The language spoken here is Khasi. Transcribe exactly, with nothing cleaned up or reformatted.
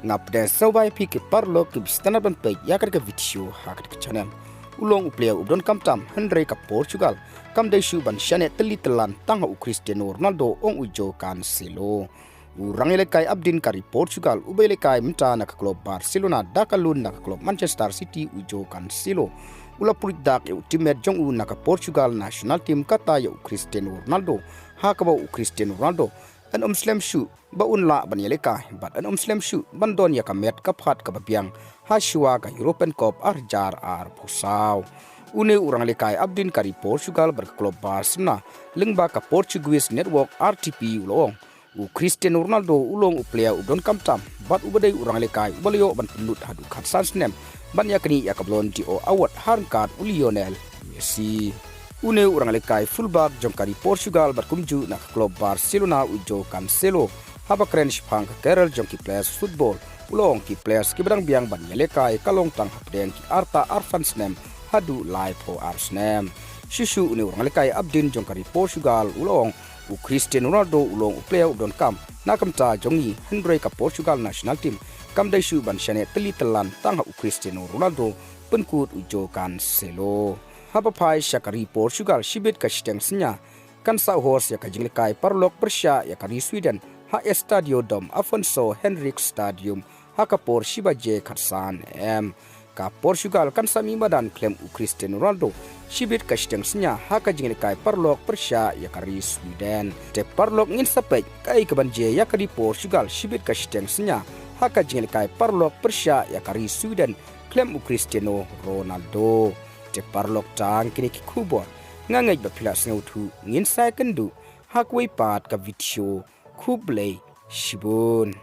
Nga pdiang sngewbha ïa phi ki paralok kiba sngewtynnat ban peit ïa kane ka video ha kane ka channel. U long u player uba donkam tam, hynrei ka Portugal kam dei shuh ban shaniah tylli tyllan tang ha u Cristiano Ronaldo, ong u Joao Cancelo. U rangïalehkai hapdin ka ri Portugal uba ïalehkai mynta na ka klub Barcelona da ka loan na ka klub Manchester City, u Joao Cancelo, u la pyrshah dak ïa u teammate jong u na ka Portugal national team, kata ïa u Cristiano Ronaldo, ha kaba u Cristiano Ronaldo yn ym slem shuh ba un lah ban ïalehkai bad yn ym slem shuh ban don ïa ka met ka phad kaba biang ha shuwa ka European Cup ar hajar arphew saw. Une u rangïalehkai hapdin ka ri Portugal bad ka klub Barcelona lyngba ka Portuguese network R T P u la ong, u Cristiano Ronaldo u long u player uba donkam tam bad uba dei u rangïalehkai uba la ïoh ban pynlut haduh khatsan snem ban ïaknieh ïa ka Ballon d'Or award ha ryngkat u Lionel Messi. Une u rangïalehkai fullback jong ka ri Portugal bad kumjuh na ka klub Barcelona, u Joao Cancelo, haba kren shaphang ka career jong ki players football, u la ong, ki players kiba dang biang ban ïalehkai ka long tang hapdeng ki arta arphew snem haduh laiphew ar snem. Shuh shuh une u rangïalehkai hapdin jong ka ri Portugal u la ong, u Cristiano Ronaldo u long u player uba donkam na ka bynta jong ngi, hynrei ka Portugal national team kam dei shuh ban shaniah tylli tyllan tang ha u Cristiano Ronaldo, pynkut u Joao Cancelo. Haba phai sha ka ri Portugal, shibit ka shiteng synñia kan sah horse ïa ka jingïalehkai paralok pyrshah ïa ka ri Sweden ha Estadio Dom Afonso Henriques Stadium ha ka por shi baje khatsan A M. Ka Portugal kan sa mih madan khlem u Cristiano Ronaldo shibit ka shiteng synñia ha ka jingïalehkai paralok pyrshah ïa ka ri Sweden. Te paralok, ngin sa peit kaei kaban jia ïa ka ri Portugal shibit ka shiteng synñia ha ka jingïalehkai paralok pyrshah ïa ka ri Sweden khlem u Cristiano Ronaldo. Te paralok, tang kine ki khubor. Nga ngeit ba phi la sngewthuh, ngin sa ïakynduh ha kawei pat ka video. Khublei shibun.